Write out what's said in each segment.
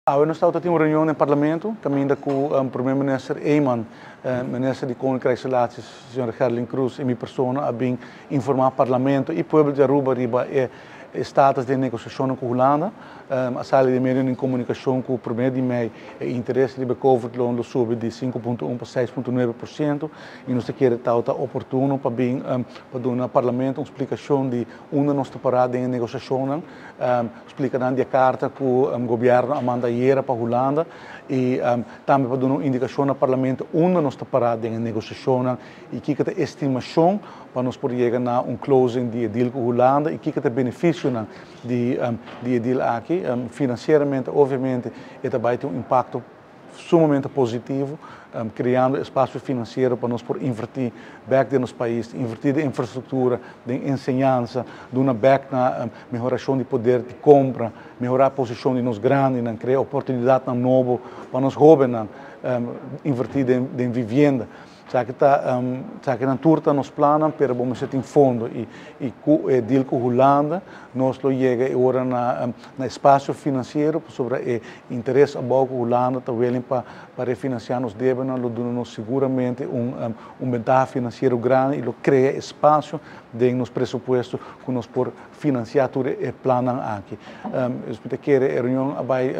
Awe nos tabata tin un reunion den Parlamento caminda cu Prome Minister Eman, Minister di Koninkrijksrelaties Sra. Gerlin Croes y mi persona a bin informa Parlamento y pueblo di Aruba riba e status di e negociacionnan cu Hulanda. A sali den medio di comunicacion cu prome di mei e interes riba e Covid loan lo subi di 5.1 pa 6.9% y nos ta kere tabata oportuno pa bin pa duna Parlamento un splicacion di unda nos ta para den e negociacionnan. Splica nan di e carta cu gobierno a manda ayera pa Hulanda y tambe pa duna un indicacion na Parlamento unda nos ta para den e negociacionnan y kico ta estimacion pa nos por yega na un closing di e deal cu Hulanda y kico ta e beneficionan di e deal aki. Financieramente obviamente e ta bay tin un impacto sumamente positivo, creando espacio financiero pa nos por inverti bek den nos pais, inverti den infrastructura, den enseñansa, duna bek na mehoracion di poder di compra, mehora posicion di nos grandinan, crea oportunidadnan nobo pa nos hobennan, inverti den vivienda. Esaki ta esakinan tur ta nos plannan, pero bo mester tin fondo y y cu e deal cu Hulanda nos lo yega e ora na na espacio financiero pasobra e interes abou cu Hulanda ta willing pa pa refinancia nos debenan lo duna nos seguramente un un bentaha financiero grandi y lo crea espacio den nos presupuesto cu nos por financia tur e plannan aki. Mi ta kere e reunion a bay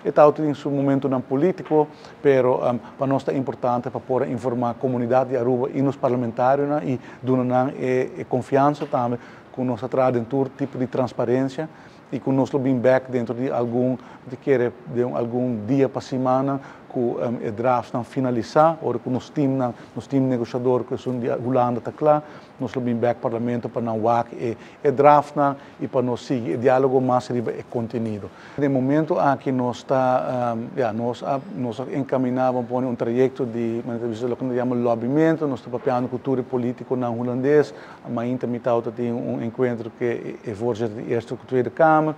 E tawata tin su momentonan politico, pero pa nos ta importante pa por a informa comunidad di Aruba y nos parlamentarionan y duna nan e confiansa tambe cu nos ta traha den tur tipo di transparencia y cu nos lo bin bek dentro di algun, mi ta kere den algun dia pa simannan cu e draftsnan finalisa, ora cu nos teamnan, nos team negociador cu esun di Hulanda ta cla, nos lo bin bek Parlamento pa nan wak e draftnan y pa nos sigui e dialogo mas riba e contenido. Den momento aki nos ta, ya, nos a nos a encamina, bo pone un trayecto di, manera ta bisa, loke nos ta yama lobbymento, nos ta papiando cu tur e politiconan hulandes, mainta mi tawata tin un encuentro cu e voorzitter di Eerste cu Tweede Kamer,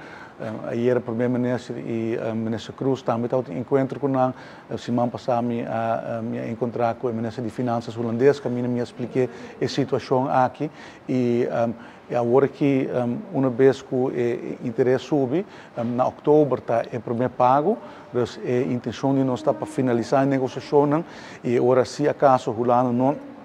ayera Primer Minister y Minister Croes tambe tawata tin encuentro cu nan, siman pasa mi a mi a encontra cu e Minister di Finanzas hulandes, caminda mi a spliké e situacion aki y E awor aki una bes ku e interes subi, na oktober ta e promé pago, dus e intenshon di nos ta pa finalisá e negosiashonnan i e ora si akaso Hulanda no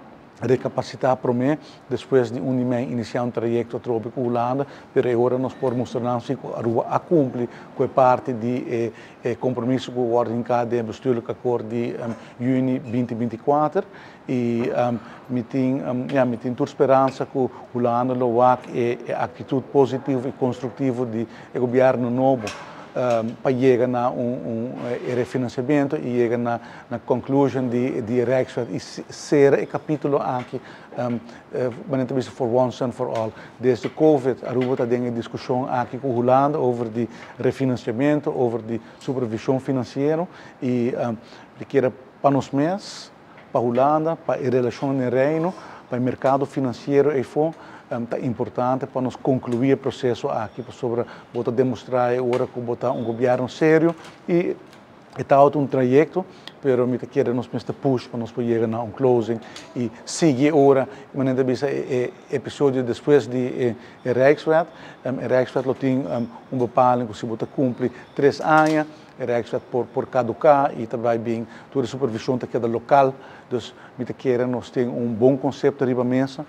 rekapasitá promé, despues di un di mei inisiá un trayekto atrobe ku Hulanda, pero e ora nos por mustra nan si ku Aruba a kumpli ku e parti di e e kompromiso ku wòrdu hinká den e bestuurlijk akkoord di yüni 2024. I mi tin, ya, mi tin tur speransa ku Hulanda lo wak e aktitut positivo i konstruktivo di e gobièrnu nobo pa yega na un un e refinansiamentu i yega na na conclusion di di e Rijkswet i sera e kapitulo aki manera ta bisa for once and for all. Desde Covid Aruba ta den e diskushon aki ku Hulanda over di refinansiamentu, over di supervishon finansiero i mi kier pa nos mes, Pa Hulanda, pa e relashon den Reino, pa e merkado finansiero eifó, ta importante pa nos konkluí e proseso aki pasobra bo ta demostrá e ora ku bo ta un gobièrnu serio i e tabata un trayekto, pero mi ta kere nos mester push pa nos por yega na un closing i sigui e ora, manera ta bisa e episodio despues di e Rijkswet. E Rijkswet lo tin un bepaling ku si bo ta kumpli 3 aña, e Rijkswet por caduca y ta bay bin tur e supervision ta keda local. Dus mi ta kere nos tin un bon concepto riba mesa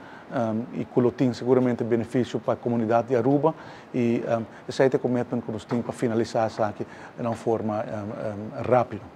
y cu lo tin seguramente beneficio pa comunidad di Aruba y esey ta e commitment cu nos tin pa finalisa esaki den un forma rapido.